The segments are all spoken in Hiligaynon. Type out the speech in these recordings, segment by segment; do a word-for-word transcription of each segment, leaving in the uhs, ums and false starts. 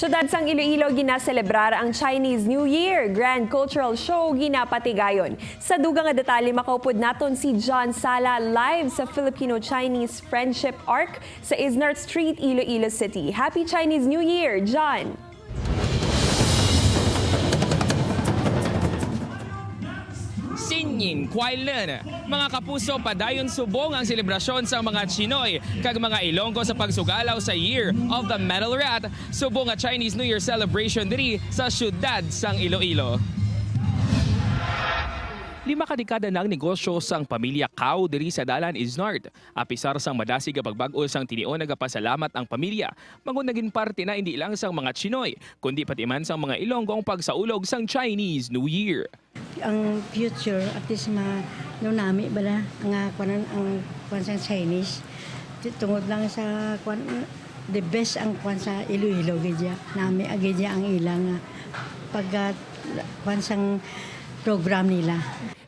Syudad sang Iloilo ginaselebrar ang Chinese New Year. Grand cultural show ginapatigayon. Sa dugang nga detalye, makaupod naton si John Sala live sa Filipino-Chinese Friendship Arc sa Isnart Street, Iloilo City. Happy Chinese New Year, John! Sinyin Kuailen. Mga kapuso, padayon subong ang selebrasyon sang mga Chinoy kag mga Ilonggo sa pagsugalaw sa Year of the Metal Rat, subong nga Chinese New Year celebration diri sa siyudad sang Iloilo. Lima ka dekada na ang negosyo sang pamilya Kao diri sa Dalan Isnart. Apisar sang madasig nga pagbag-o sang tinion, nagapasalamat ang pamilya, bangod nagin parte na indi lang sang mga Chinoy, kundi pati man sang mga Ilonggo ang pagsaulog sang Chinese New Year. Ang future, at least ma, no, nami bala nga kuanan ang kuan sang Chinese. Ti-, tungod lang sa kuan, the best ang kuan sa Iloilo gid ya. Nami gid ya ang ilang ah, pag ah, kuan sang program nila.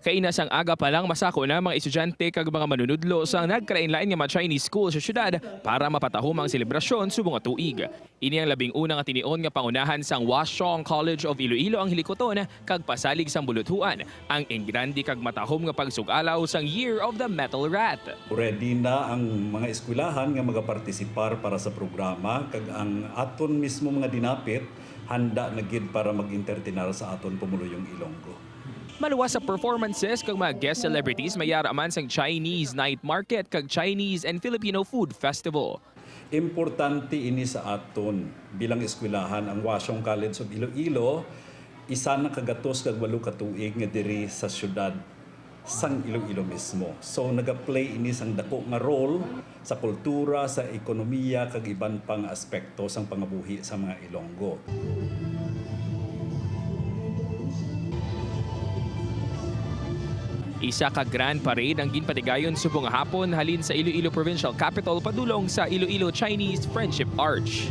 Kaina sang aga pa lang, masako na ang mga estudyante kag mga manunudlo sang nagkalain-lain nga mga Chinese school sa syudad para mapatahom ang selebrasyon subong nga tuig. Ini ang labing una nga tinion nga pangunahan sang Washong College of Iloilo ang hilikuton kag pasalig sang buluthuan ang ingrande kag matahom nga pagsugalaw sang Year of the Metal Rat. Ready na ang mga eskwelahan nga magapartisipar para sa programa, kag ang aton mismo mga dinapit handa na gid para mag-entertainar sa aton pumuluyong Ilonggo. Maluwas sa performances kag mga guest celebrities, may ara man sang Chinese night market kag Chinese and Filipino food festival. Importante ini sa aton bilang eskwelahan. Ang Washong College of Iloilo, isa na ka gatos kag walo ka tuig nga diri sa siyudad sang Iloilo mismo. So, nagaplay ini sang dako nga role sa kultura, sa ekonomiya, kag iban pa nga aspekto sang pangabuhi sa mga Ilonggo. Isa ka grand parade ang ginpatigayon subong nga hapon halin sa Iloilo Provincial Capitol padulong sa Iloilo Chinese Friendship Arch.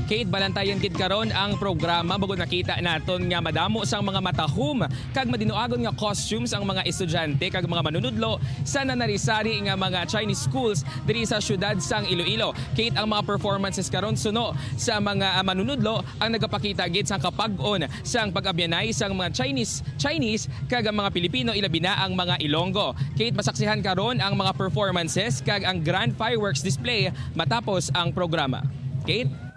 Kate, balantayan gid karon ang programa, bangod nakita naton nga madamo sang mga matahom kag madinuagon nga costumes ang mga estudyante kag mga manunudlo sa nanari-sari nga mga Chinese schools diri sa siyudad sang Iloilo. Kate, ang mga performances karon suno sa mga, ah, manunudlo ang nagapakita gid sang kapag-on sang pag-abyanay sang mga Chinese, Chinese kag ang mga Pilipino, ilabi na ang mga Ilonggo. Kate, masaksihan karon ang mga performances kag ang grand fireworks display matapos ang programa. Kate?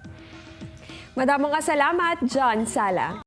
Madamo nga salamat, John Sala.